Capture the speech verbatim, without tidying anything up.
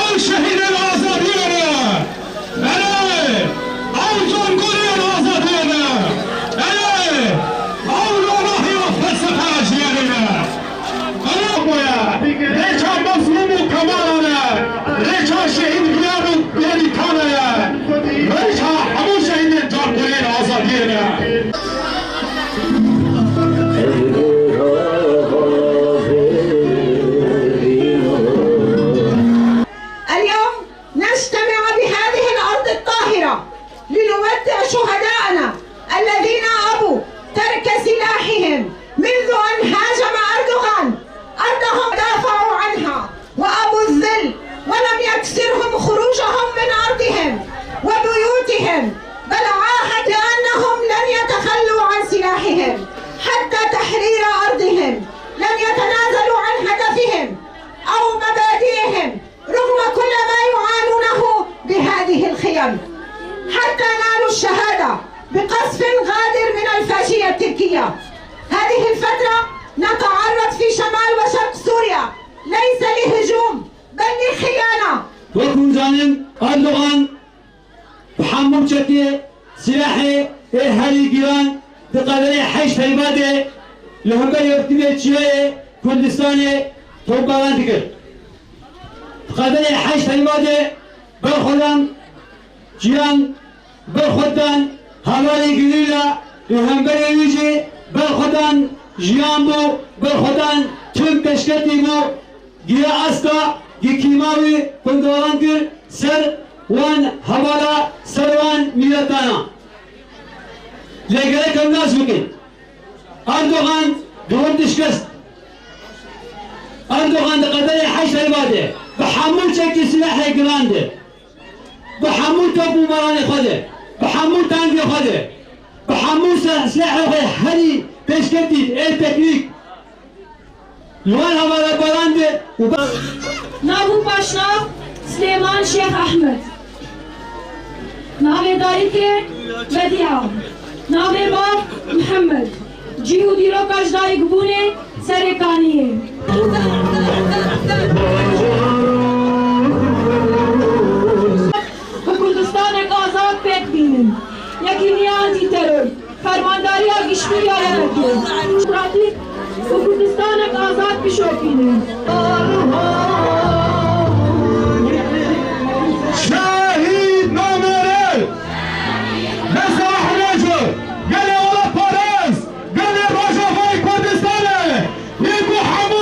Ew şehîdên azadiyê ne. Erê, ew zongoriyên azadiyê ne. Erê, ew ronahî û felsefe ya jiyanê ne. Erê, boye, rêça Mezlûm û Kemala ne. Rêça şehîd Giyar û Berîkana ye. Rêça hemû şehîdên canboriyên azadiyê ne. اليوم نجتمع بهذه الأرض الطاهرة لنودع شهداءنا الذين أبوا ترك سلاحهم منذ أن هاجم أردوغان أرضهم، دافعوا عنها وأبوا الذل، ولم يكسرهم خروجهم من أرضهم وبيوتهم، بل عاهدوا أنهم لن يتخلوا عن سلاحهم حتى تحرير أرضهم، لن يتنازلوا عن هدفهم أو مبادئهم رغم كل ما يعانونه بهذه الخيم، حتى نالوا الشهادة بقصف غادر من الفاشية التركية. هذه الفترة نتعرض في شمال وشرق سوريا ليس لهجوم، بل لخيانة. Wek hûn zanin, Erdogan bi hemû çekê silahê ê herî giran di qederê heşt Heyva de li hember Yekîtiya Çiyayê Kurdistanê topbaran dikir. Di qederê heşt Heyva de berxwedan jiyan, berxwedan hevalê gerîla û hemberê wî jî berxwedan jiyan bû, berxwedan tim pêşketî bû. Giya asta gi kîma wî xwendevan kir ser wan hevala, ser wan mîletana. Lê gerek em nas bikin. Erdogan di wir dişkest. Erdogan di qederê heşt Heyva de bi hemû çekî silahê giran de, bi hemû top û maranê xwe de, bi hemû tankê xwe de, bi hemû se-, silahê xwe herî pêşketî ê teknîk Li wan hevalberdan de û ba- Nav û paşnav: Silêman Şêx Ehmed. Navê dayikê: Bedîa. Navê bav: Mihemed. Cî û dîroka ji dayikbûnê: Serê Kaniyê. Bi Kurdistanek azad pêk bînin. Yekîniya Antîteror. Fermandariya Giştî ya Yerekê, demokratîk û Kurdistanek azad bişopîne. Şehîd namêrê! Dest Ehmeco! Gelê welatparêz! Gelê Rojavayê Kurdistanê! Yê ku hemû